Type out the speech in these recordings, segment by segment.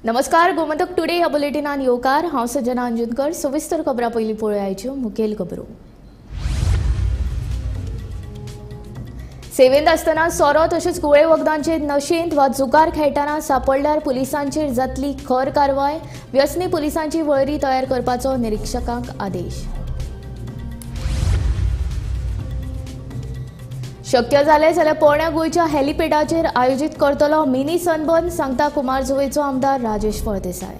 नमस्कार, गोमंतक टुडे ह्या बुलेटिनान येवकार. हांव सजना अंजुनकर. सविस्तर खबरां पयलीं पळोवयाच्यो मुखेल खबरो. सेवेंत आसतना सोरो तशेंच गुळे वखदांचे नशेंत वा जुगार खेळटना सापडल्यार पुलिसांचेर जातली खर कारवाय. व्यसनी पुलिसांची वळेरी तयार करपाचो निरिक्षकांक आदेश. शक्य जालें जाल्यार पोरण्या गोंयच्या हेलिपेडाचेर आयोजीत करतलो मिनी सनबर्न, सांगता कुमारजुवेचो आमदार राजेश फळदेसाय.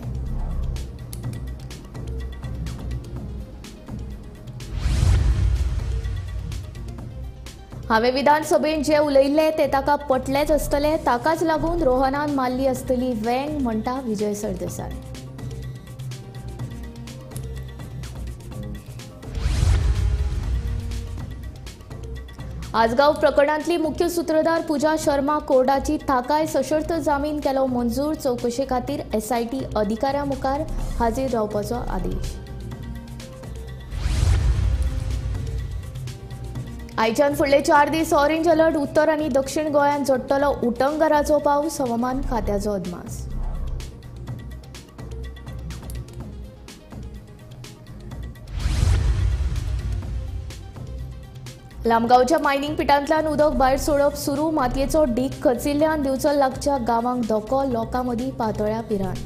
हांवें विधानसभेंत जें उलयिल्लें तें ताका पटलेंच आसतलें, ताकाच लागून रोहनान मारली आसतली वेंग, म्हणटा विजय सरदेसाय. आजगांव प्रकरणांतली मुख्य सूत्रधार पूजा शर्मा कोर्टाची थाकाय सशर्त जामीन केलो मंजूर. चवकशे खातीर एसआयटी अधिकाऱ्यां मुखार हाजीर रावपाचो आदेश. आयच्यान फुडले 4 दीस ऑरेंज अलर्ट. उत्तर आनी दक्षिण गोंयांत झडटलो उटंगराचो पावस, हवामान खात्याचो अदमास. लामगांवच्या मायनिंग पिटांतल्यान उदक भायर सोडप सुरू. मातयेचो ढीक खचिल्ल्यान दिवचल लागच्या गांवांक धोको, लोकां मदीं पातळ्या भिरांत.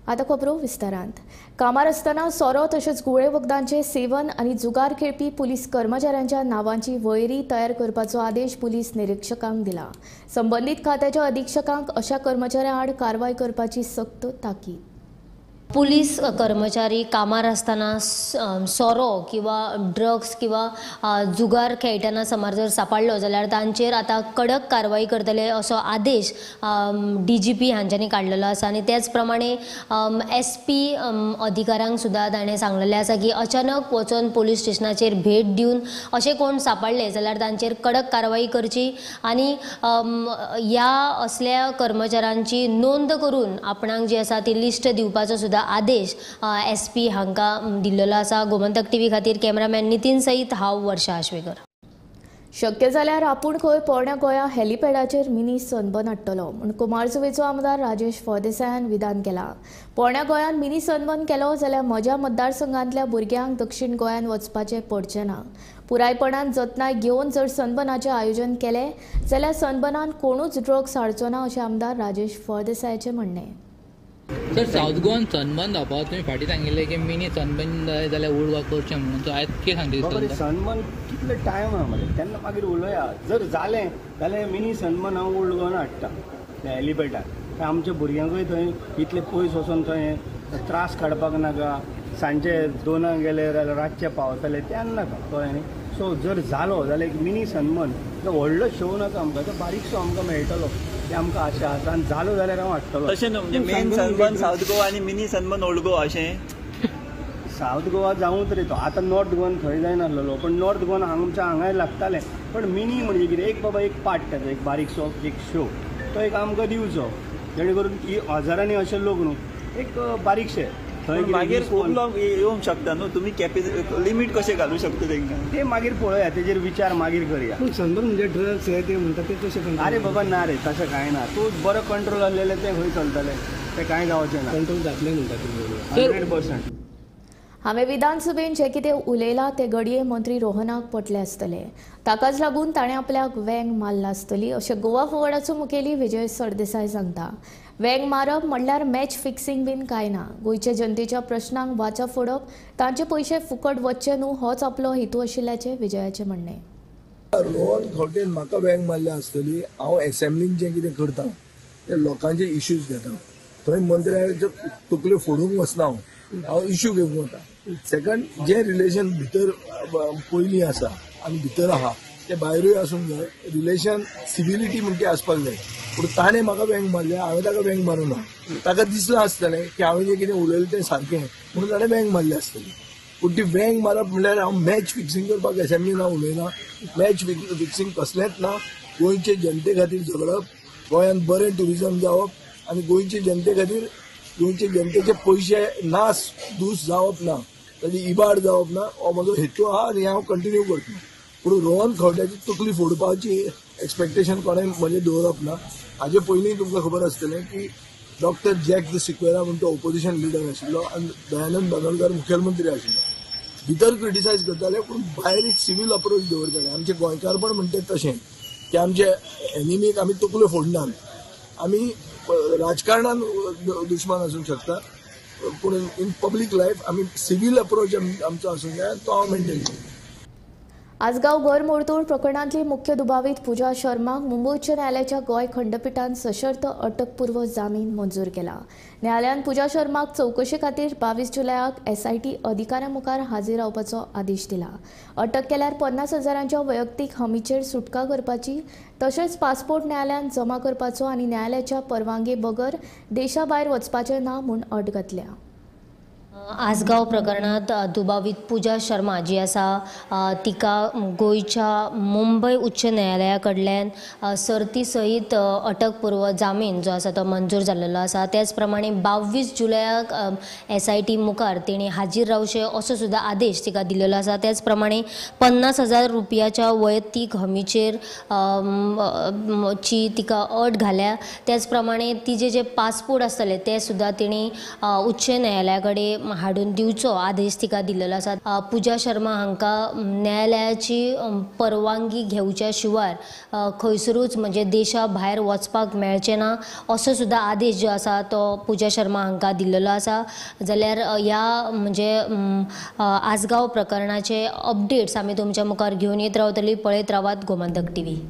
आतां खबरो विस्तारांत. कामार आसतना सोरो तशेंच गुळे वखदांचें सेवन आनी जुगार खेळपी पुलीस कर्मचाऱ्यांच्या नांवांची वळेरी तयार करपाचो आदेश पुलीस निरिक्षकांक दिला. संबंदीत खात्याच्या अधिक्षकांक अशा कर्मचाऱ्यां आड कारवाय करपाची सक्त ताकीद. पुलीस कर्मचारी कामार आसतना सोरो किंवा ड्रग्स किंवा जुगार खेळटना समज जर सापडलो जाल्यार तांचेर आतां कडक कारवाई करतले असो आदेश डीजीपी हांच्यांनी काडलेलो आसा. आनी तेच प्रमाणे एसपी अधिकाऱ्यांक सुद्दां ताणें सांगलेलें आसा की अचानक वचोन पोलीस स्टेशनाचेर भेट दिवन अशें कोण सापडले जाल्यार तांचेर कडक कारवाई करची आनी ह्या असल्या कर्मचाऱ्यांची नोंद करून आपणाक जी आसा ती लिस्ट दिवपाचो सुद्दां आदेश एसपी हांकां दिल्लो आसा. गोमंतक टीव्ही खातीर कॅमेरामॅन नितीन सहित हांव वर्षा आश्वेकर. शक्य जाल्यार आपूण खंय पोरण्या गोंया हेलिपॅडाचेर मिनी सनबर्न हाडटलो म्हूण कुमारजुवेचो आमदार राजेश फळदेसायान विधान केलां. पोरण्या गोंयांत मिनी सनबर्न केलो जाल्यार म्हज्या मतदारसंघांतल्या भुरग्यांक दक्षिण गोंयांत वचपाचें पडचें ना. पुरायपणान जतनाय घेवन जर सनबर्नाचें आयोजन केलें जाल्यार सनबर्नान कोणूच ड्रग्स हाडचो ना, अशें आमदार राजेश फळदेसायाचें म्हणणें. सर, सावथ गोवन सनबर्न जावपाक तुमी फाटीं सांगिल्लें की मिनी सनबर्न जाय जाल्यार ओल्ड गोवा करचें म्हणून, सो आयज कितें सांगता? सनबर्न कितलो टायम आहा मरे, तेन्ना मागीर उलोवया. जर जालें जाल्यार मिनी सनबर्न हांव ओल्ड गोवान हाडटा त्या हेलिपॅडार. आमच्या भुरग्यांकूय थंय इतले पयस वचोन थंय त्रास काडपाक नाका. सांजचे 2 गेले जाल्यार रातचे पावतले तेन्ना नाका, कळ्ळें न्ही. सो जर जालो जाल्यार एक मिनी सनबर्न, तो व्हडलो शो नाका आमकां, तो बारीकसो आमकां मेळटलो, ते आमकां आशा आसा. आनी जालो जाल्यार हांव हाडटलो. तशें न्हू, म्हणजे मेन सनबर्न सावथ गोवा आनी मिनी सनबर्न ओल्ड गोवा अशें सावथ गोवा जावूंत रे तो. आतां नॉर्थ गोवान थंय जायनासलेलो, पण नॉर्थ गोवान आमच्या हांगाय लागतालें. पण मिनी म्हणजे कितें, एक बाबा एक पार्ट ताचो, एक बारीकसो एक शो तो एक आमकां दिवचो, जेणे करून ही हजारांनी अशे लोक न्हू एक बारीकशे थंय मागीर खूब लोक येवंक शकता न्हू. तुमी लिमीट कशें घालूं शकता तांकां ते मागीर पळोवया, तेजेर विचार मागीर करया. पूण सनबर्न म्हणजे ड्रग्स हे ते म्हणटा ते कशें? आरे बाबा ना रे, तशें कांय ना. तूं बरो कंट्रोल आसलेलें तें खंय चलतलें, तें कांय जावचें ना. कंट्रोल जातलें म्हणटा तुमी 100%. हांवें विधानसभेंत जें कितें उलयलां तें घडये मंत्री रोहनाक पटलें आसतलें, ताकाच लागून ताणें आपल्याक वेंग मारला आसतली, अशें गोवा फॉरवर्डाचो मुखेली विजय सरदेसाय सांगता. वेंग मारप म्हणल्यार मॅच फिक्सिंग बीन कांय ना. गोंयच्या जनतेच्या प्रश्नांक वाचा फोडप, तांचे पयशे फुकट वचचे न्हू, होच आपलो हेतू आशिल्ल्याचें विजयाचें म्हणणें. रोहन खंवटेन म्हाका वेंग मारल्या आसतली. हांव एसेंब्लीन जें कितें करता ते लोकांचे इश्यूज घेता, थंय मंत्र्याच्यो तकल्यो फोडूंक वचना, हांव इश्यू घेवंक वता. सेकंड, जें रिलेशन भितर पयलीं आसा आनी भितर आहा तें भायरूय आसूंक जाय. रिलेशन सिविलिटी म्हणटी आसपाक जाय. पूण ताणें म्हाका वेंग मारल्या, हांवें ताका वेंग मारूं ना. ताका दिसलां आसतलें की हांवें जें कितें उलयलें तें सारकें म्हणून ताणें वेंग मारली आसतली. पूण ती वेंग मारप म्हणल्यार हांव मॅच फिक्सिंग करपाक एसेंब्लीन हांव उलयना. मॅच फिक्सिंग कसलेंच ना. गोंयचे जनते खातीर झगडप, गोंयांत बरें ट्युरिजम जावप आनी गोंयचे जनते खातीर गोंयचे जनतेचे पयशे नास दूस जावप ना, ताजी इबाड जावप ना, हो म्हजो हेतू आहा आनी हांव कंटिन्यू करतलो. पूण रोहन खंवट्याची तकली फोडपाची एक्सपेक्टेशन कोणें म्हजें दवरप ना. हाजे पयलीं तुमकां खबर आसतलें की डॉक्टर जॅक सिक्वेरा म्हूण तो ओपोजिशन लिडर आशिल्लो आनी दयानंद बांदोडकर मुखेलमंत्री आशिल्लो. भितर क्रिटिसायज करताले पूण भायर एक सिवील अप्रोच दवरताले. आमचें गोंयकारपण म्हणटा तशें की आमचे एनिमीक आमी तकल्यो फोडनात. आमी राजकारणान दुश्मान आसूंक शकता पूण इन पब्लीक लायफ आमी सिवील अप्रोच आमचो आसूंक जाय, तो हांव मेंटेन करता. आसगांव घर मोडतोड प्रकरणांतली मुख्य दुबावीत पूजा शर्माक मुंबय उच्च न्यायालयाच्या गोंय खंडपिठान सशर्त अटकपूर्व जामीन मंजूर केला. न्यायालयान पूजा शर्माक चवकशे खातीर 22 जुलयाक एसआयटी अधिकाऱ्यां मुखार हाजीर रावपाचो आदेश दिला. अटक केल्यार 50,000 वैयक्तीक हमीचेर सुटका करपाची तशेंच पासपोर्ट न्यायालयान जमा करपाचो आनी न्यायालयाच्या परवानगे बगर देशा भायर वचपाचें ना म्हूण अट घातल्या. आसगांव प्रकरणांत दुबावीत पूजा शर्मा जी आसा तिका गोंयच्या मुंबय उच्च न्यायालया कडल्यान सर्ती सहित अटकपूर्व जामीन जो आसा तो मंजूर जाल्लो आसा. त्याच प्रमाणे 22 जुलयाक एसआयटी मुखार तिणें हाजीर रावचें असो सुद्दां आदेश तिका दिल्लो आसा. त्याच प्रमाणे 50,000 रुपयाच्या वैयक्तीक हमीचेर ची तिका अट घाल्या. त्याच प्रमाणे तिजे जे पासपोर्ट आसतले ते सुद्दां तिणें उच्च न्यायालया कडेन हाडून दिवचो आदेश तिका दिल्लो आसा. पूजा शर्मा हांकां न्यायालयाची परवानगी घेवच्या शिवाय खंयसरूच म्हणजे देशा भायर वचपाक मेळचें ना असो सुद्दां आदेश जो आसा तो पूजा शर्मा हांकां दिल्लो आसा. जाल्यार ह्या म्हणजे आसगांव प्रकरणाचे अपडेट्स आमी तुमच्या मुखार घेवन येत रावतली. पळयत रावात गोमंतक टीव्ही.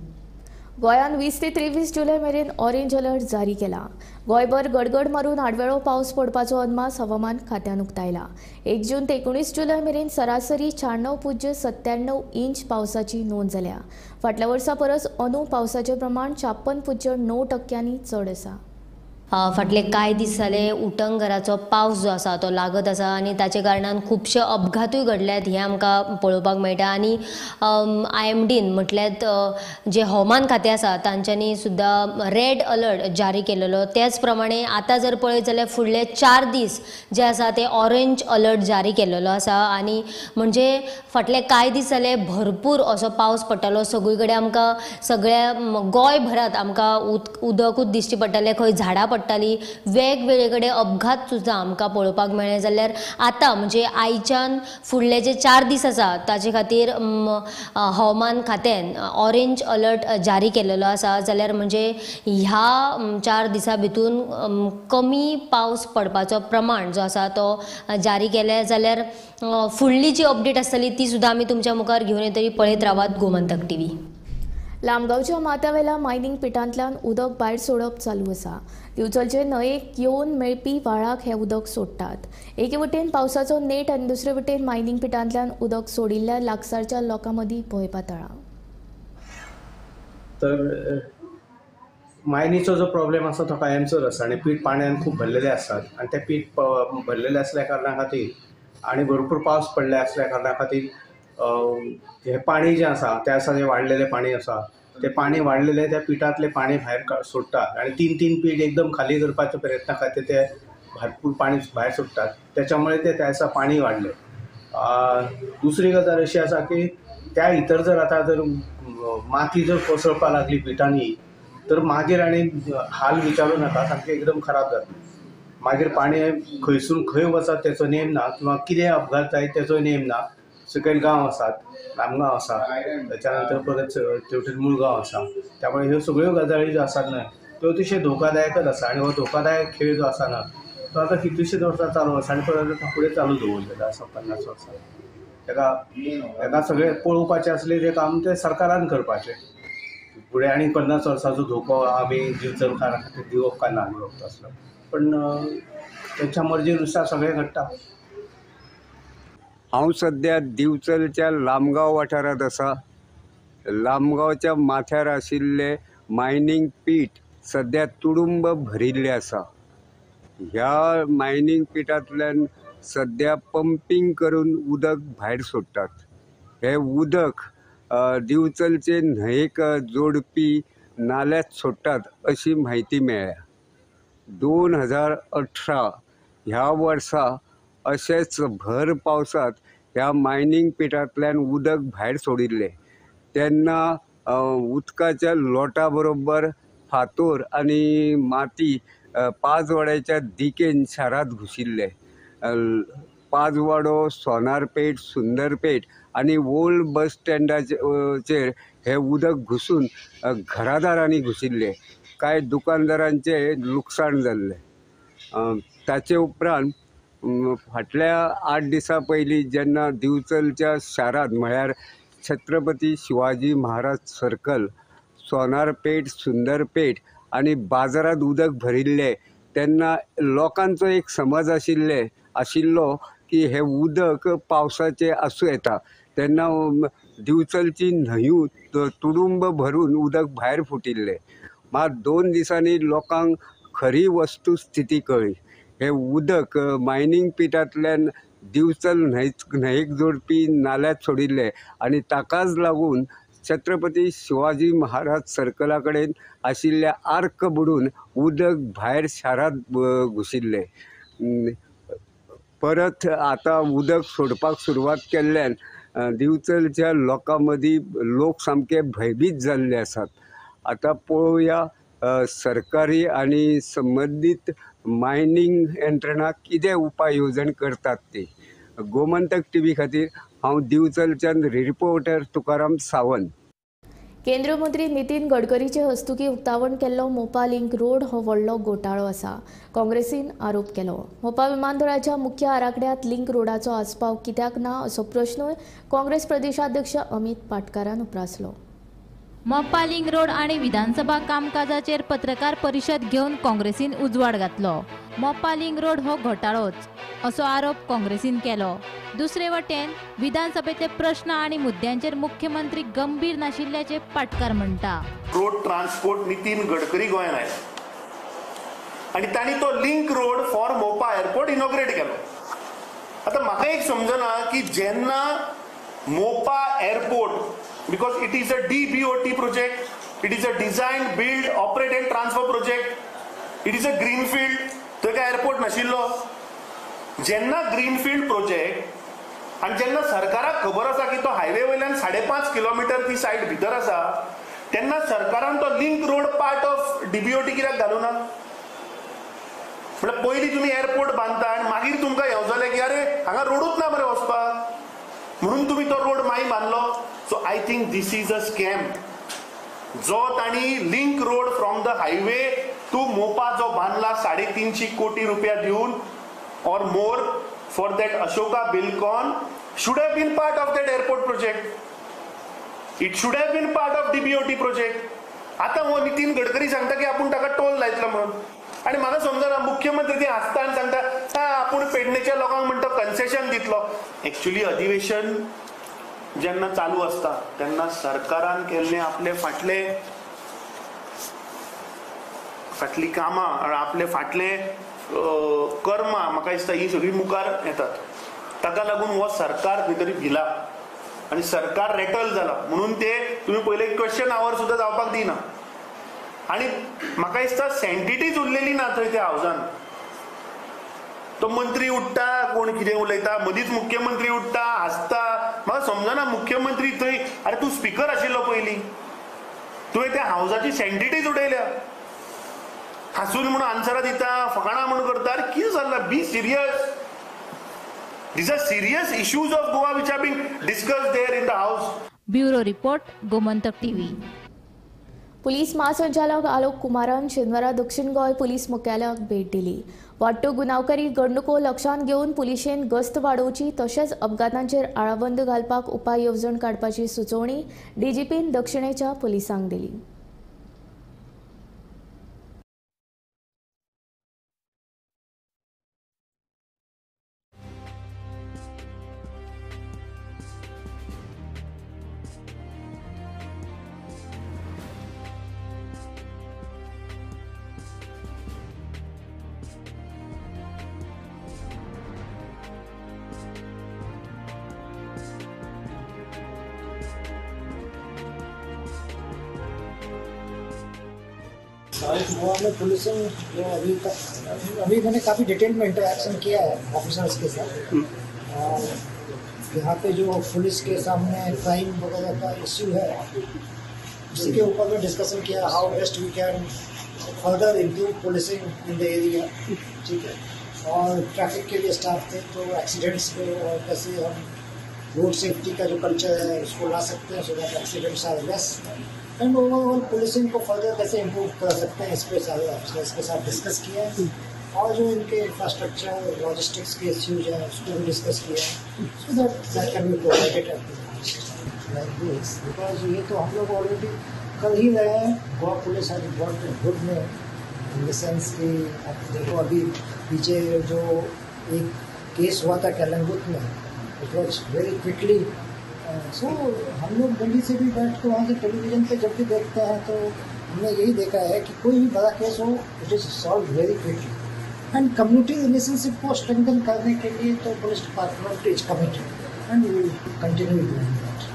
गोंयांत 20 ते 23 जुलय मेरेन ऑरेंज अलर्ट जारी केला. गोंयभर गडगड मारून आडवेळो पावस पडपाचो अदमास हवामान खात्यान उक्तायला. 1 जून ते 19 जुलय मेरेन सरासरी 96.97 इंच पावसाची नोंद जाल्या. फाटल्या वर्सा परस अंदू पावसाचें प्रमाण 56.9% चड आसा. फाटले कांय दीस जाले उटंगराचो पावस जो आसा तो लागत आसा आनी ताचे कारणान खुबशे अपघातूय घडल्यात हें आमकां पळोवपाक मेळटा. आनी आयएमडीन म्हटल्यार जे हवामान खातें आसा तांच्यांनी सुद्दां रेड अलर्ट जारी केलेलो. त्याच प्रमाणे आतां जर पळयत जाल्यार फुडले 4 दीस जे आसा ते ऑरेंज अलर्ट जारी केलेलो आसा. आनी म्हणजे फाटले कांय दीस जाले भरपूर असो पावस पडटालो. सगळी कडेन आमकां सगळ्या गोंयभरांत आमकां उदकूच दिश्टी पडटालें, खंय झाडां पडटाली, वेगवेगळे कडेन अपघात सुद्दां आमकां पळोवपाक मेळ्ळे. जाल्यार आतां म्हणजे आयच्यान फुडले जे 4 दीस आसा ताचे खातीर हवामान खात्यान ऑरेंज अलर्ट जारी केलेलो आसा. जाल्यार म्हणजे ह्या 4 दिसां भितून कमी पावस पडपाचो प्रमाण जो आसा तो जारी केले. जाल्यार फुडली जी अपडेट आसतली ती सुद्दां आमी तुमच्या मुखार घेवन येतली. पळयत रावात गोमंतक टीव्ही. लामगांवच्या माथ्यावेल्या मायनिंग पिटांतल्यान उदक भायर सोडप चालू आसा. दिवचलचे न्हंयेक येवन मेळपी व्हाळाक हें उदक सोडटात. एके वटेन पावसाचो नेट आनी दुसरे वटेन मायनिंग पिटांतल्यान उदक सोडिल्ल्या लागसारच्या लोकां मदीं भंय पातळ्ळा. तर मायनीचो जो प्रॉब्लेम आसा तो कायमचोच आसा आनी पीठ पाण्यान खूब भरलेले आसात आनी ते पीठ भरलेले आसल्या कारणा खातीर आनी भरपूर पावस पडले आसल्या कारणा खातीर हे पाणी जें आसा त्या दिसा जें वाडलेलें पाणी आसा तें पाणी वाडलेलें त्या पिठांतलें पाणी भायर सोडटात आनी 3-3 पीठ एकदम खाली करपाच्या प्रयत्ना खातीर ते भरपूर पाणी भायर सोडटात. त्याच्यामुळे ते त्या दिसा पाणी वाडलें. दुसरी गजाल अशी आसा की त्या भितर जर आतां जर माती जर कोसळपाक लागली पिठांनी तर मागीर आनी हाल विचारूं नाका, सामकें एकदम खराब जाता. मागीर पाणी खंयसून खंय वचत तेचो नेम ना किंवा कितें अपघात जायत तेचो नेम ना. सकयल गांव आसात, लामगांव आसा, त्याच्या नंतर परत तेवटेन मुळगांव आसा. त्यामुळे ह्यो सगळ्यो गजाली ज्यो आसात न्हय त्यो अतिशय धोकादायकच आसा आनी हो धोकादायक खेळ जो आसा ना तो आतां कितलींशींच वर्सां चालू आसा आनी परत आतां फुडें चालू दवरलेलो आसा 50 वर्सां. ताका ताका सगळें पळोवपाचें आसलें जें काम तें सरकारान करपाचें. फुडें आनी 50 वर्सांचो धोको आमी दिवचलकारां खातीर दिवप काय ना दिवप तसलो, पण तेंच्या मर्जीनुसार सगळें घडटा. हांव सद्या दिवचलच्या लामगांव वाठारांत आसा. लामगांवच्या माथ्यार आशिल्लें मायनींग पीठ सद्या तुडुंब भरिल्लें आसा. ह्या मायनींग पिठांतल्यान सद्या पंपींग करून उदक भायर सोडटात. हें उदक दिवचलचे न्हंयेक जोडपी नाल्यात सोडटात अशी म्हायती मेळ्ळ्या. 2018 ह्या वर्सा अशेंच भर पावसांत ह्या मायनींग पिठांतल्यान उदक भायर सोडिल्लें. तेन्ना उदकाच्या लोटा बरोबर फातोर आनी माती पांचवाड्याच्या दिकेन शारांत घुशिल्ले. पांचवाडो, सोनारपेठ, सुंदरपेठ आनी ओल्ड बस स्टँडाचेर हे उदक घुसून घरादारांनी घुशिल्ले. कांय दुकानदारांचे लुकसाण जाल्लें. ताचे उपरांत फाटल्या 8 दिसां पयलीं जेन्ना दिवचलच्या शारांत म्हळ्यार छत्रपती शिवाजी महाराज सर्कल, सोनारपेठ, सुंदरपेठ आनी बाजारांत उदक भरिल्लें तेन्ना लोकांचो एक समज आशिल्लो की हें उदक पावसाचें आसूं येता. तेन्ना दिवचलची न्हंयू तुडुंब भरून उदक भायर फुटिल्लें. मात 2 दिसांनी लोकांक खरी वस्तुस्थिती कळ्ळी. हें उदक मायनींग पिटांतल्यान दिवचल न्हंयेक जोडपी नाल्यांत सोडिल्लें आनी ताकाच लागून छत्रपती शिवाजी महाराज सर्कला कडेन आशिल्ल्या आर्क बुडून उदक भायर शारांत घुशिल्लें. परत आतां उदक सोडपाक सुरवात केल्ल्यान दिवचलच्या लोकां मदीं लोक सामके भयभीत जाल्ले आसात. आतां पळोवया सरकारी आनी संबंदीत मायनींग यंत्रणा कितें उपाय येवजण करतात ती. गोमंतक टीव्ही खातीर हांव दिवचलच्यान रिपोर्टर तुकाराम सावंत. केंद्रीय मंत्री नितीन गडकरीचे हस्तुकी उक्तावण केल्लो मोपा लिंक रोड हो व्हडलो घोटाळो आसा, काँग्रेसीन आरोप केलो. मोपा विमानतळाच्या मुख्य आराखड्यांत लिंक रोडाचो आस्पाव कित्याक ना असो प्रश्नूय काँग्रेस प्रदेशाध्यक्ष अमित पाटकारान उप्रासलो. मोपा लिंक रोड आनी विधानसभा कामकाजाचेर पत्रकार परिशद घेवन काँग्रेसीन उजवाड घातलो. मोपा लिंक रोड हो घोटाळोच असो आरोप काँग्रेसीन केलो. दुसरे वटेन विधानसभेतले प्रश्न आनी मुद्द्यांचेर मुख्यमंत्री गंभीर नाशिल्ल्याचे पाटकार म्हणटा. रोड ट्रान्सपोर्ट नितीन गडकरी गोंयांत आयले आनी तांणी तो link road for Mopa airport inaugurate केलो. आतां म्हाका एक समजना की जेन्ना Mopa airport, because it is a DBOT project, it is a design, build, operate and transfer project, it is a greenfield, थंय काय एअरपोर्ट नाशिल्लो. जेन्ना ग्रीनफिल्ड प्रोजेक्ट आनी जेन्ना सरकाराक खबर आसा की तो हायवे वयल्यान 5.5 किलोमिटर ती सायड भितर आसा, तेन्ना सरकारान तो link road part of DBOT कित्याक घालूं ना? म्हळ्यार पयलीं तुमी एअरपोर्ट बांदता आनी मागीर तुमकां येवजलें की अरे हांगा रोडूच ना मरे वचपाक, म्हणून तुमी तो रोड मागीर बांदलो. So I think this is a scam. जो तांणी link road from the highway to Mopa जो बांदला 350 कोटी रुपया दिवन or more for that Ashoka Buildcon should have been part of that airport project. It should have been part of DBOT project. आतां हो नितीन गडकरी सांगता की आपूण ताका टोल लायतलो म्हणून, आनी म्हाका समजना मुख्यमंत्री ती हांसता आनी सांगता आपूण पेडणेच्या लोकांक म्हणटा कन्सेशन दितलो. एक्चुअली अधिवेशन जेन्ना चालू आसता तेन्ना सरकारान केल्ले आपले फाटली कामां आपले फाटले कर्मां म्हाका दिसता ही सगळीं मुखार येतात. ताका लागून हो सरकार खंय तरी भिला आनी सरकार रेटल जाला, म्हणून ते तुमी पयले क्वेश्चन our सुद्दां जावपाक दिना. आनी म्हाका दिसता सँटिटीज उरलेली ना थंय त्या हावजान. तो मंत्री उठ्ठा, कोण कितें उलयता, मदींच मुख्यमंत्री उठ्ठा, हांसता. म्हाका समजना मुख्यमंत्री थंय, अरे तूं स्पिकर आशिल्लो पयलीं, तुवें त्या हावजाची सँटिटीज उडयल्या, हांसून म्हणून आन्सरां दिता, फकाणां म्हणून करता. अरे कितें चल्लां? Be serious. These are serious issues of Goa which are being discussed there in the house. Bureau report, Gomantak TV. Police महासंचालक आलोक कुमारान शेनवारा दक्षिण गोंय पुलीस मुख्यालयाक भेट दिली. वाडट्यो गुन्यांवकारी घडणुको लक्षांत घेवन पुलिशेन गस्त वाडोवची तशेंच अपघातांचेर आळाबंद घालपाक उपाय येवजण काडपाची सुचोवणी डीजीपीन दक्षिणेच्या पुलिसांक दिली. गोवा में पुलिसिंग जो अभी तक अभी मैंने काफ़ी डिटेल में इंटरेक्शन किया है ऑफिसर्स के साथ, और यहाँ पे जो पुलिस के सामने क्राइम वगैरह का इश्यू है उसी के ऊपर में डिस्कशन किया, how best we can further improve policing in the area. ठीक है, और ट्रैफिक के भी स्टाफ थे तो एक्सीडेंट्स को और कैसे हम रोड सेफ्टी का जो कल्चर है उसको ला सकते हैं so that accidents are less and overall policing को फर्दर कैसे इम्प्रूव कर सकते हैं, इस पर सारे ऑफिसर्स के साथ डिस्कस किया है। और जो इनके इंफ्रास्ट्रक्चर लॉजिस्टिक्स के इश्यूज हैं उसको भी डिस्कस किया है so that that can be provided like this, because ये तो हम लोग ऑलरेडी कर ही रहे हैं। Goa police has got good name in the sense कि आप देखो अभी पीछे जो एक केस हुआ था कैलंगुट में, it was very quickly. So हम लोग दिल्ली से भी बैठ के वहाँ से टेलीविज़न पे जब भी देखते हैं तो हमने यही देखा है कि कोई भी बड़ा केस हो it is solve very quickly. And community relationship को स्ट्रेंथन करने के लिए तो police department is committed and we will continue doing that.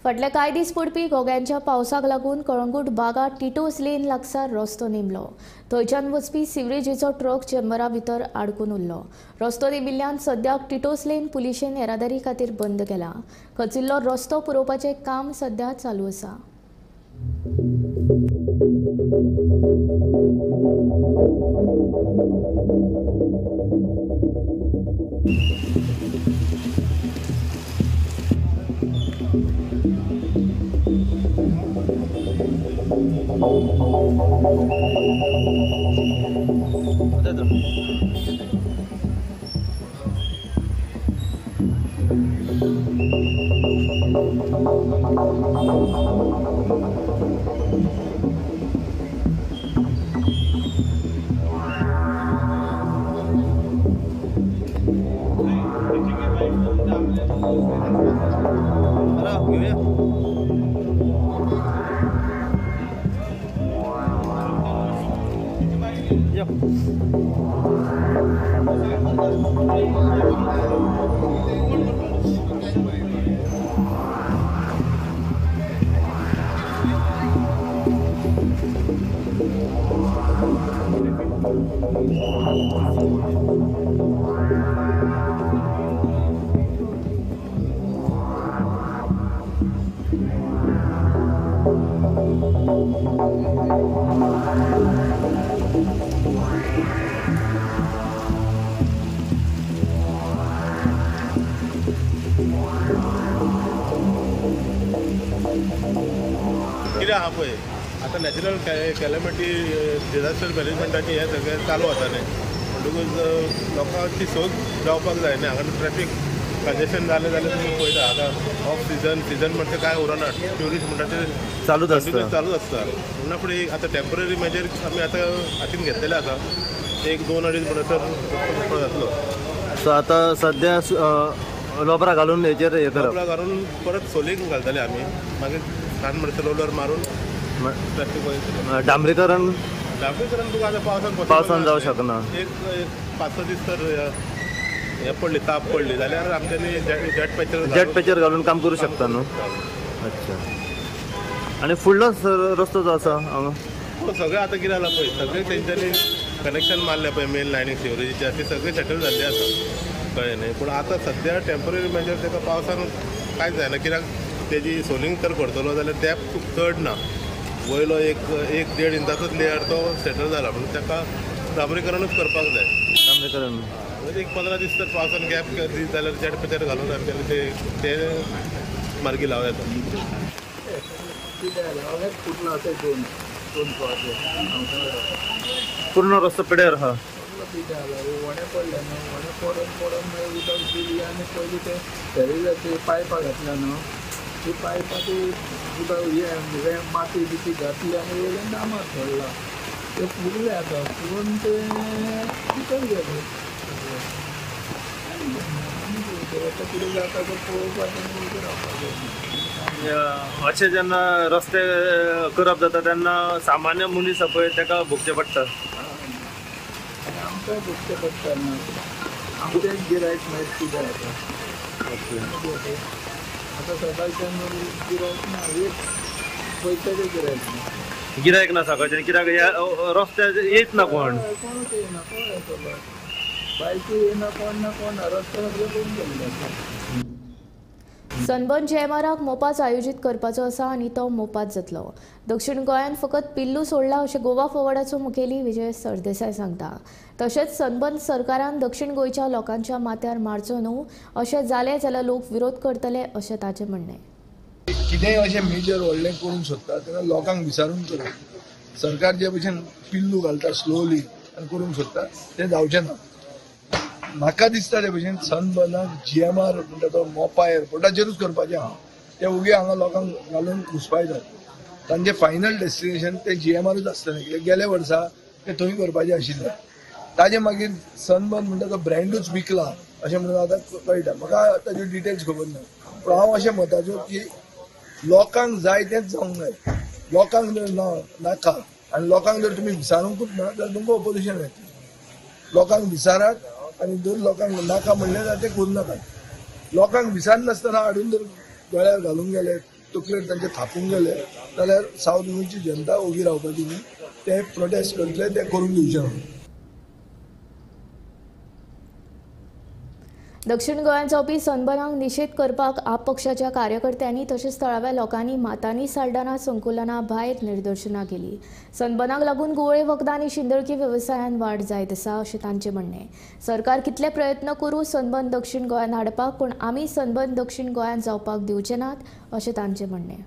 फाटले कांय दीस पडपी घोग्यांच्या पावसाक लागून कळंगूट बागा टिटोस लेन लागसार रस्तो नेमलो. थंयच्यान वचपी सिवरेजीचो ट्रक चेंबरा भितर आडकून उरलो. रस्तो नेमिल्ल्यान सद्याक टिटोस लेन पुलिशेन येरादारी खातीर बंद केला. खचिल्लो रस्तो पुरोवपाचें काम सद्या चालू आसा. कितें आहा पळय आतां नॅचरल कॅलमिटी डिजास्टर मॅनेजमेंटाचें हें सगळें चालू आसा न्ही, म्हणटकूच लोकांची सोय जावपाक जाय न्ही. हांगा ट्रॅफीक कंजेशन जालें जाल्यार तुमी पळयता आतां ऑफ सिजन सिजन म्हणटा कांय उरना, ट्युरिस्ट म्हणटा ते चालूच आसता चालूच आसता. म्हणून फुडें आतां टेंपररी मेजर आमी आतां हातीन घेतलेले आसा, एक दोन अडीच म्हणसर रस्तो जातलो. सो आतां सद्या लोबरां घालून हेचेर हें करप, लोबरां घालून परत सोलींग घालतले आमी, मागीर सान म्हणसर रोलर मारून ट्रॅफीक डांबरीकरण डांबरीकरण तुका आतां पावसान पावसान जावं शकना. एक 5-6 दीस तर हें पडली ताप पडली जाल्यार आमच्यांनी जेट पॅचर घालून काम करूं शकता न्हू. अच्छा, आनी फुडलो रस्तो जो आसा हांगा सगळें आतां कितें जालां पळय सगळें तेंच्यांनी कनेक्शन मारलें पळय मेन लायनी सिवरेजीचे ते सगळें सेटल जाल्लें आसा, कळ्ळें न्ही. पूण आतां सद्या टेंपररी मेजर ताका पावसान कांयच जायना, कित्याक तेजी सोलिंग तर करतलो जाल्यार डॅप्थ चड ना, वयलो एक देड इंचाचोच लेयर तो सेटल जाला, म्हणून ताका डांबरीकरणूच करपाक जाय. डांबरीकरण म्हणजे एक 15 दीस तर पावसान गॅप दीस जाल्यार जेट पॅचर घालून आमच्यांनी ते मार्गी लावं येता. पूर्ण रस्तो पिड्यार आहा, वणे पडले न्हू, वणे पडून पडून मागीर उदक दिली आनी पयलीं ते फेरीजाची पायपां घातल्या न्हू, ती पायपां ती उदक हें माती बिती घातली आनी वयल्यान डांबर सोडला, ते फुगले आतां फुगून ते भितर गेले. आतां कितें जाता तें पळोवपाचें आनी उबें रावपाचें. अशें जेन्ना रस्ते करप जाता तेन्ना सामान्य मनीस पळय ताका भोगचें पडटा, आमकां भोगचें पडटा ना, आमचें गिरायक मागीर कितें जाता. आतां सकाळच्यान गिरायक ना, एक पयशाचें गिरायक ना, गिरायक ना सकाळच्यान, कित्याक ह्या रस्त्यार येत ना कोण, कोणूच येना, कोण येतलो, बायकूय येना, कोण ना कोण ना, रस्तो सगळे बंद केल्ले आसा. सनबर्न जीएमआराक मोपाच आयोजीत करपाचो आसा आनी तो मोपाच जातलो. दक्षिण गोंयांत फकत पिल्लू सोडला अशें गोवा फॉरवर्डाचो मुखेली विजय सरदेसाय सांगता. तशेंच सनबर्न सरकारान दक्षिण गोंयच्या लोकांच्या माथ्यार मारचो न्हू अशें जालें जाल्यार लोक विरोध करतले अशें ताचें म्हणणें. कितेंय अशें मेजर व्हडलें करूंक सोदता तेन्ना लोकांक विचारून करप. सरकार जे भशेन पिल्लू घालता स्लोली आनी करूंक सोदता तें जावचें ना. म्हाका दिसता ते भशेन सनबर्नाक जीएमआर म्हणटा तो मोपा एअरपोर्टाचेरूच करपाचें आहा. ते उगे हांगा लोकांक घालून घुसपायतात. तांचें फायनल डेस्टिनेशन तें जीएमआरूच आसतलें. कित्याक गेल्या वर्सा तें थंय करपाचें आशिल्लें. ताजे मागीर सनबर्न म्हणटा तो ब्रँडूच विकला अशें म्हणून आतां कळटा. म्हाका ताच्यो डिटेल्स खबर ना, पूण हांव अशें मताचो की लोकांक जाय तेंच जावंक जाय. लोकांक जर ना नाका आनी लोकांक जर तुमी विचारूंकूच ना जाल्यार तुमकां ओपोजिशन येतलें. लोकांक विचारात आनी जर लोकांक नाका म्हणलें जाल्यार तें करूं नाकात. लोकांक विचारनासतना हाडून जर गळ्यार घालूंक गेले, तकलेर तांचे थापूंक गेले जाल्यार सावथ गोंयची जनता ओगी रावपाची न्ही. ते प्रोटेस्ट करतले, ते करूंक दिवचे ना. दक्षिण गोंयांत जावपी सनबर्नाक निशेध करपाक आप पक्षाच्या कार्यकर्त्यांनी तशेंच थळाव्या लोकांनी मातानी साल्डाना संकुलना भायर निदर्शनां केली. सनबर्नाक लागून घुंवळे वखदां आनी शिंदळकी वेवसायांत वाड जायत आसा अशें तांचें म्हणणें. सरकार कितले प्रयत्न करूं सनबर्न दक्षिण गोंयांत हाडपाक, पूण आमी सनबर्न दक्षिण गोंयांत जावपाक दिवचे नात अशें तांचें म्हणणें.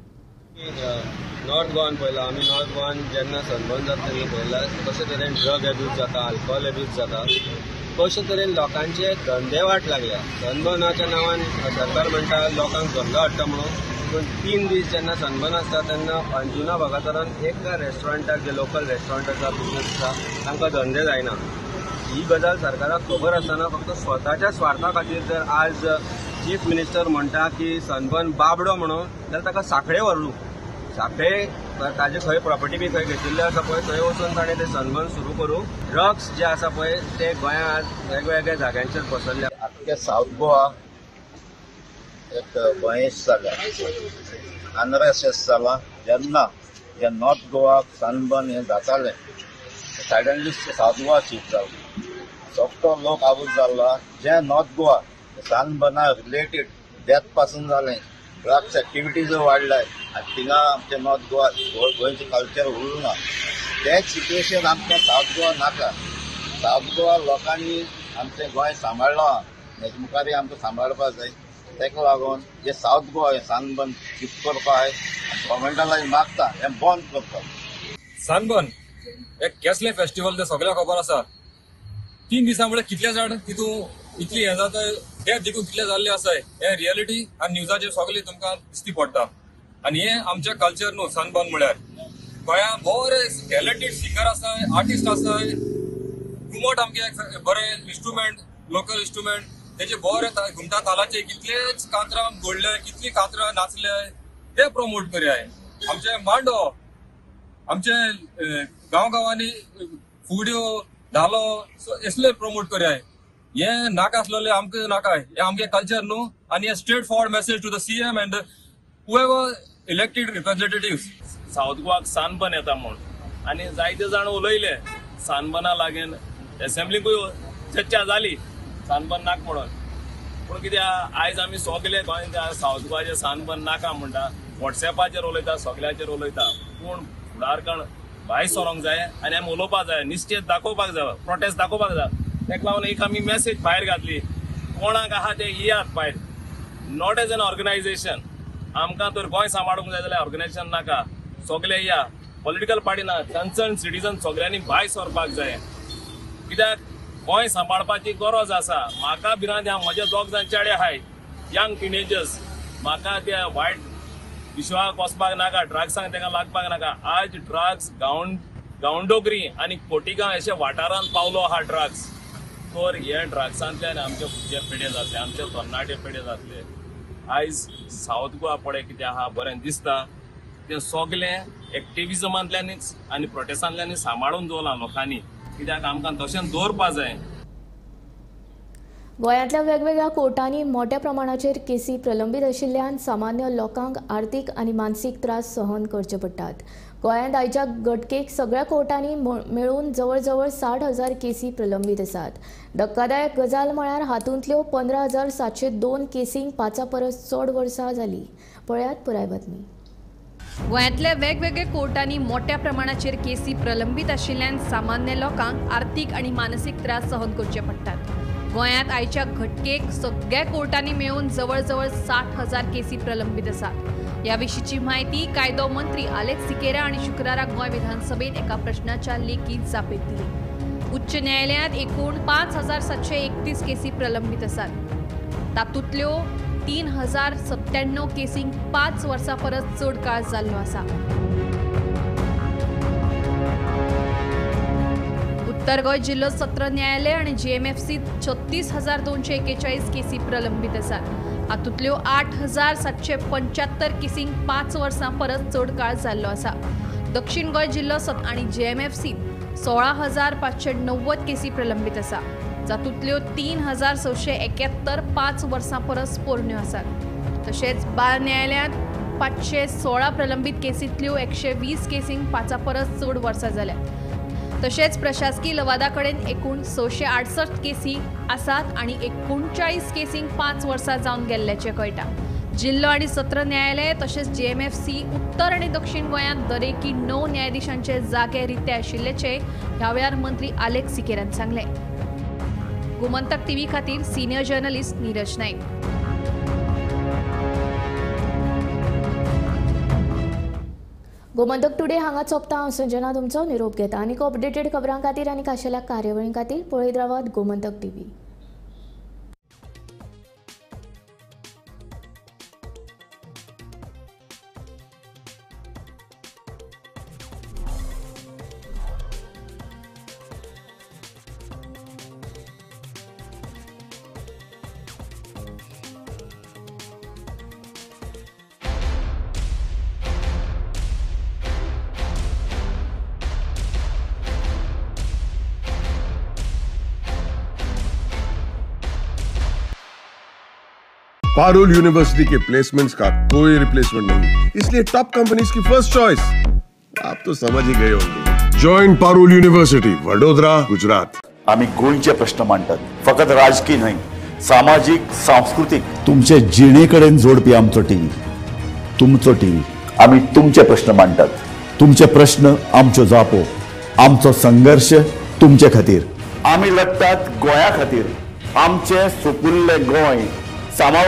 नॉर्थ गोवान पळयला आमी, नॉर्थ गोवान जेन्ना सनबर्न जाता तेन्ना पळयला कशे तरेन ड्रग एब्यूज जाता, अल्कोहोल एब्यूज जाता, कशे तरेन लोकांचे धंदे वाट लागल्या. सनबर्नाच्या नांवान सरकार म्हणटा लोकांक धंदो हाडटा म्हणून, पूण 3 दीस जेन्ना सनबर्न आसता तेन्ना अंजुना भागांतल्यान एका रेस्टॉरंटाक जे लोकल रेस्टॉरंट आसा, बिजनेस आसा, तांकां धंदे जायना. ही गजाल सरकाराक खबर आसतना फक्त स्वताच्या स्वार्था खातीर जर आज चीफ मिनिस्टर म्हणटा की सनबर्न बाबडो म्हणून, जाल्यार ताका साखळे व्हरूं. साखळे ताजे खंय प्रॉपर्टी बी खंय घेतिल्ले आसा पळय थंय वचून ताणें ते सनबर्न सुरू करूं. ड्रग्स जे आसा पळय ते गोंयांत वेगवेगळ्या जाग्यांचेर पसरल्या. आख्या सावथ गोवा एक भंयेस जाला, अनरेस्ट जाला. जेन्ना जे नॉर्थ गोवा सनबर्न हें जातालें सडनली सावथ गोवा शिफ्ट जालो. सगळो लोक आबूज जाल्लो. जे नॉर्थ गोवा सनबर्ना रिलेटेड डेथ पासून जालें, ड्रग्स एक्टिविटीज वाडल्या आनी थिंगा आमचें नॉर्थ गोवा गोंयचें कल्चर उरूंक ना. तेंच सिट्युएशन आमकां सावथ गोवा नाका. सावथ गोवा लोकांनी आमचें गोंय सांबाळ्ळां, हेजे मुखारय आमकां सांबाळपाक जाय. ताका लागून जे सावथ गोवा हें सनबर्न शिफ्ट करपा जाय. गव्हर्मेंटा लागीं मागता हें बंद करपाक. सनबर्न हे कसलें फेस्टिवल तें सगळ्यांक खबर आसा. 3 दिसां म्हळ्यार कितले जाण तितून इतली हें जाता, ते देखून कितले जाल्ले आसाय हे रियलिटी आनी न्यूजाचेर सगळे तुमकां दिश्टी पडटा. आनी हे आमचें कल्चर न्हू सनबर्न म्हळ्यार. गोंयांत बरे टॅलंटेड सिंगर आसाय, आर्टिस्ट आसाय, घुमट आमगे बरे इन्स्ट्रुमेंट, लोकल इन्स्ट्रुमेंट तेजे बरे घुमटा तालाचे कितलेच कांतरां घडले, कितली कांतरां नाचले ते प्रमोट करयाय. आमचे मांडो, आमचे गांव गांवांनी फुगड्यो, धालो असले प्रमोट करयाय. हे नाका आसलेले आमकां नाका, हे आमगे कल्चर न्हू. आनी हे straight forward message to the CM and whoever elected representatives. South गोवाक सनबर्न येता म्हूण आनी जायते जाण उलयले सनबर्ना लागीं, एसेंब्लीकूय चर्चा जाली सनबर्न नाका म्हणून. पूण कितें आयज आमी सगले गोंयकार सावथ गोवाचे सनबर्न नाका म्हणटा, वॉट्सएपाचेर उलयता, सगल्याचेर उलयता, पूण फुडारकण भायर सरोंक जाय आनी आमी उलोवपाक जाय, निश्चेत दाखोवपाक जाय, प्रोटेस्ट दाखोवपाक जाय. ताका लागून एक आमी मॅसेज भायर घातली, कोणाक आहा ते येयात भायर, not as an organisation. आमकां तर गोंय सांबाळूंक जाय जाल्यार ऑर्गनायझेशन नाका, सगले या, पॉलिटिकल पार्टी ना, कन्सर्न सिटीजन सगल्यांनी भायर सरपाक जाय. कित्याक गोंय सांबाळपाची गरज आसा. म्हाका भिरांत आहा, म्हजे दोग जाण चेडे आहाय, यंग टिनेजर्स, म्हाका त्या वायट विश्वाक वचपाक नाका, ड्रग्सांक तांकां लागपाक नाका. आज ड्रग्स गांवडोगरी आनी कोटिगांव अशे वाठारांत पावलो आहा ड्रग्स. तर हे ड्रग्सांतल्यान आमचे भुरगे पेडे जातले, आमचे तरणाटे पेडे जातले. आयज सावथ गोवा पळय कितें आहा बरें दिसता, तें सगलें एक्टिविजमांतल्यानूच आनी प्रोटेस्टांतल्यानूच सांबाळून दवरलां लोकांनी. कित्याक आमकां तशें दवरपा जाय. गोंयांतल्या वेगवेगळ्या कोर्टांनी मोठ्या प्रमाणाचेर केसी प्रलंबीत आशिल्ल्यान सामान्य लोकांक आर्थीक आनी मानसीक त्रास सहन करचे पडटात. गोंयांत आयच्या घटकेक सगळ्या कोर्टांनी मेळून जवळजवळ 60,000 केसी प्रलंबीत आसात. धक्कादायक गजाल म्हळ्यार हातूंतल्यो 15,702 केसींक 5 परस चड वर्सां जाली. पळयात पुराय बातमी. गोंयांतल्या वेगवेगळ्या कोर्टांनी मोठ्या प्रमाणाचेर केसी प्रलंबीत आशिल्ल्यान सामान्य लोकांक आर्थीक आनी मानसीक त्रास सहन करचे पडटात. गोंयांत आयच्या घटकेक सगळ्या कोर्टांनी मेळून जवळजवळ 60,000 केसी प्रलंबीत आसात. ह्या विशींची म्हायती कायदो मंत्री आलेक्स सिकेरा आनी शुक्रारा गोंय विधानसभेत एका प्रश्नाच्या लेखी जापेत दिली. उच्च न्यायालयांत एकूण 5,731 केसी प्रलंबीत आसात. तातूंतल्यो 3,097 केसींक 5 वर्सां परस चड काळ जाल्लो आसा. उत्तर गोंय जिल्लो सत्र न्यायालय आनी जीएमएफसी 36,241 केसी प्रलंबीत आसात. हातूंतल्यो 8,775 केसींक 5 वर्सां परस चड काळ जाल्लो आसा. दक्षिण गोंय जिल्लो आनी जीएमएफसी 16,590 केसी प्रलंबीत आसा. जातूंतल्यो 3,671 5 वर्सां परस पोरण्यो आसात. तशेंच बाल न्यायालयांत 516 प्रलंबीत केसींतल्यो 120 केसींक 5 परस चड वर्सां जाल्यात. तशेंच प्रशासकी लवादा कडेन एकूण 668 केसी आसात आनी 39 केसींक 5 वर्सां जावन गेल्ल्याचें कळटा. जिल्लो आनी सत्र न्यायालय तशेंच जीएमएफसी उत्तर आनी दक्षिण गोंयांत दरेकी 9 न्यायाधिशांचे जागे रिते आशिल्ल्याचें ह्या वेळार मंत्री आलेक्स सिकेरान सांगलें. गोमंतक टीव्ही खातीर senior journalist Neeraj Naik. Gomantak today हांगा सोंपता. हांव संजना तुमचो निरोप घेता. आनीक अपडेटेड खबरां खातीर आनी खाशेल्या कार्यावळीं खातीर पळयत रावात Gomantak TV. Parul university K placements का कोई रिप्लेसमेंट नहीं, इसलिए टॉप कंपनीज की फर्स्ट चॉइस आप तो समझ ही गए होंगे. Join Parul university, Vadodara, Gujarat. आम्ही गोंयचे प्रश्न मांडतात, फकत राजकीय न्हय, सामाजीक, सांस्कृतीक. तुमचे जिणेकडेन जोडपी आमचो टीव्ही, तुमचो टीव्ही. आम्ही तुमचे प्रश्न मांडतात, तुमचे प्रश्न आमच्यो जापो, आमचो संघर्ष तुमचे खातीर. आम्ही लढतात गोंया खातीर, आमचे सुपुल्ले गोंय सामाव